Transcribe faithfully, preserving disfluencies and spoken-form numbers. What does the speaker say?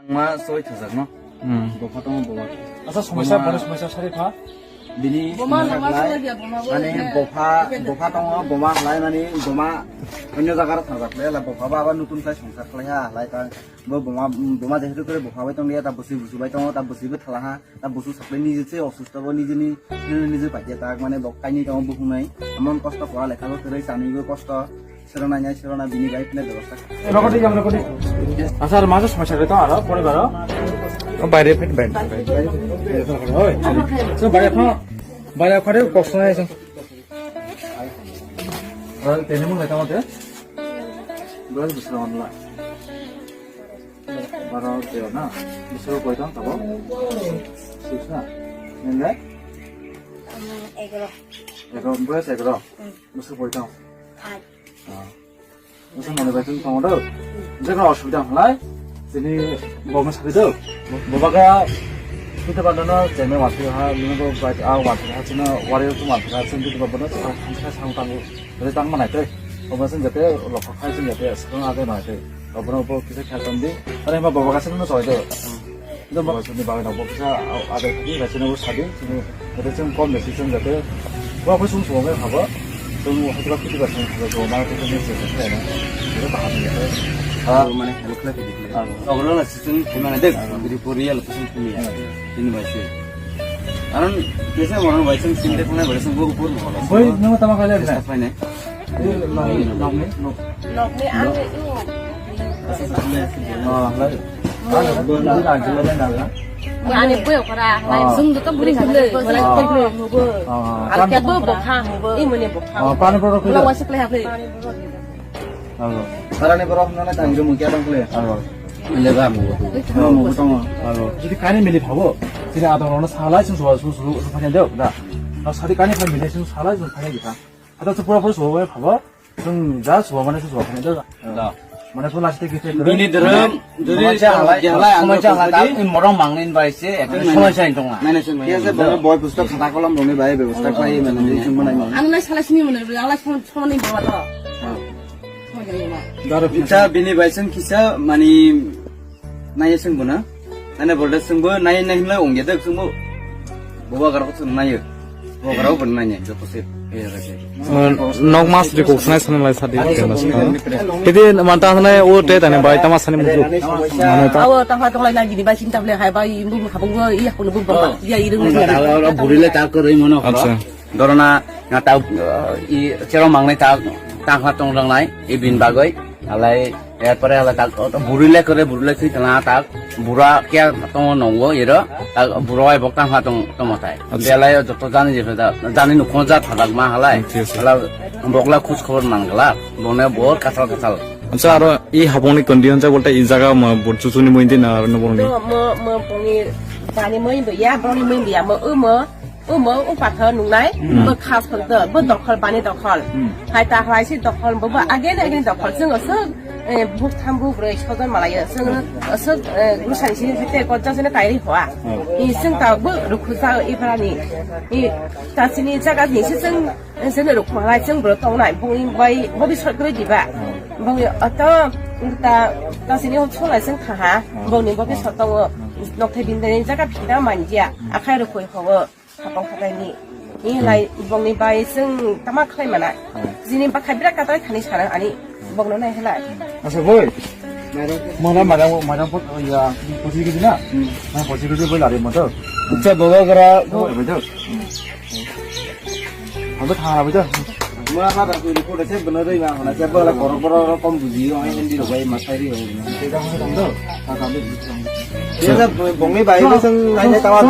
Ma soi thajak no. Hmm. Bopha tongo boma. Asa somosa, boma, bari somosa sari pha. Bini boma somosa nangma khlai, somosa dia, boma bo mane dia. Bopha, bopha tongo, boma khlai mani boma onyo jaga ro thajak le, la bopha ba aba nutun khlai songsar khlai ha, lai ta. Bo boma, boma jehetu kore bopha bai tong ya, ta busi busi bai tongo, ta busi bo thala ha. Ta busu sakle nije se osusto bo nije ni, nije nije paikya tak mane bo kaini tong buhunai. Amon kosto pora lekha bo kwrwi chani bo kosto. Sero nai nai sero na bini bai phne bebostha. Rokodi jam rokodi. Asa ar majo somosa re to aro pore baro. O baire phet bai. Oi. So baire pha, baire pha re kosto nai so. Ar tene mun lekha mate. Bro, bisra onla. Baro teo na? Bisro koi tong tabo? Six na? Nende? Egaro. Egaro, boyos egaro? Hmm. Bisro koi tong? Five. Ah. Bisro mone bai tong tong do? Hmm. Jekno osubida halai? Tini bogno sabi do? Bobaga, kita bandano, jeme wati ha, nunggu bai, ah, wati ha, chino, wari tu wati ha, chino, kita bandano, sa, sa, sa, sa, Ri tang manai tei. Obo sing jate lokha khai sing jate sekarang ada manai tei. Obo no obo kisa khel tam di. Tare ma baba kasih no soi do. Itu baba sini baba no obo kisa ada kaki kasih no sadi sini. Itu sing kom besi sing jate. Gua apa sung sung apa apa. Sung apa kita kasih sung sung mana tu sini sih sih na. Itu paham ya. Ah, mana kalau kita gitu. Obo no sing kumana dek. Jadi puri ya lepas sing kumia. Ini masih. Karon kisa orang bai sing sing dek mana bai sing gua upur mau. Boy, nama tama kali ada? Apa ini? Nokni, nokni. Nokni ang itu. Ani boy okra, lai sung tu buri sung le, lai koi koi mugo. Al kya bo bokha, i mone bokha. Pani borok. Pula wasik le hape. Aro. Sarani borok nana tangri mungkya tangkle. Aro. Lega mugo. No mugo tongo. Aro. Jodi kani mili phabo, sini adong rona salai sung suwa sung sung sung phanya deo da. Na sadi kani phai mili sung salai sung phanya gita. Hata se pura pura suwa phabo. Sung ja suwa mane sung suwa phanya deo da. Da. Mane pura last ke. Bini drum, jodi somosa halai, somosa halai, ta morong mangnin bai se, ekta somosa in tonga. Mane sung ya se boy pustok khata kolom roni bai bebosta khai mane sung manai mane. Ang lai salai sini mane, ang lai sini bawa to. Daro ita bini bai sung kisa mani naya sung bona. Ane bolde sung bo naya naya himla ongya dak sung bo. Boba garok sung naya. Boba garok bon naya joto se. Nok mas di kok sanai sanai lai sadi. Kedi manta sanai o te tane bai tama sani mutu. Mane ta. Awo ta ha tong lai na gini bai sinta ble hai bai bu habung bo iya kono bu ba. Iya irung. Ora buri le ta ko roi mono. Acha. Dorona na ta i chero mangnai ta ta ha tong rang nai i bin bagoi. Alai Erpore hala tak, o, to buri le kore, buri le thwi tana tak, bura kya tongo nongo iro, tak bura ai bok tang ha tong, tong matai. Acha. Belai o joto jani je da, jani nukho ja thadak ma halai. Acha, acha. Hala bokla khuj khobor man gala, bone bor kasal kasal. Acha, aro i habongni condition ja bolte i jaga ma bor chuchuni moi din aro no bongni. No, mo, mo bongni bani moi bo ya, bongni moi bo ya, mo, o mo. Omo o pathor nungnai, hmm, bo khas phal do, bo dokhol bani dokhol. Hmm. Hai ta hai si dokhol, bo, bo again, again dokhol. Chwng aswk, eh, buk tham buk brwi sojon malayo. Chwng aswk, eh, gwsai si si te kojak sene kairi hoa. Hmm. I chwng ta bo rukhu sa i pharani. I ta sini jaga ni si chwng, eh, sene rukhu halai chwng bro tongnai. Bo i bai, bo bi sot kwrwi diba. Hmm. Bo i ato ta, ta sini hok solai chwng thaha. Hmm. Bo ni bo bi sot tongo. Hmm. Nokthai bindani jaga phira manjia. Hmm. Akhai rukhu hogo. Khapang khatai ni. Ni lai bongni bai chwng tama khlai mana. Hmm. Jini bakha birat katai thani sana ani bongno nai helai. Asa boi. Mana mana mana pot ya pochi kiji na. Hmm. Na pochi kiji boi lari moto. Icha boga gara. Oh, betul. Abo thana betul. Mura ha da kuri ko de se bana dei ma hona se bala korok borok kom buji ro ai hindi ro bai ma sai ri ho. Te da ho tam do. Ka ka de. Te da bongni bai de sang nai nai tawa.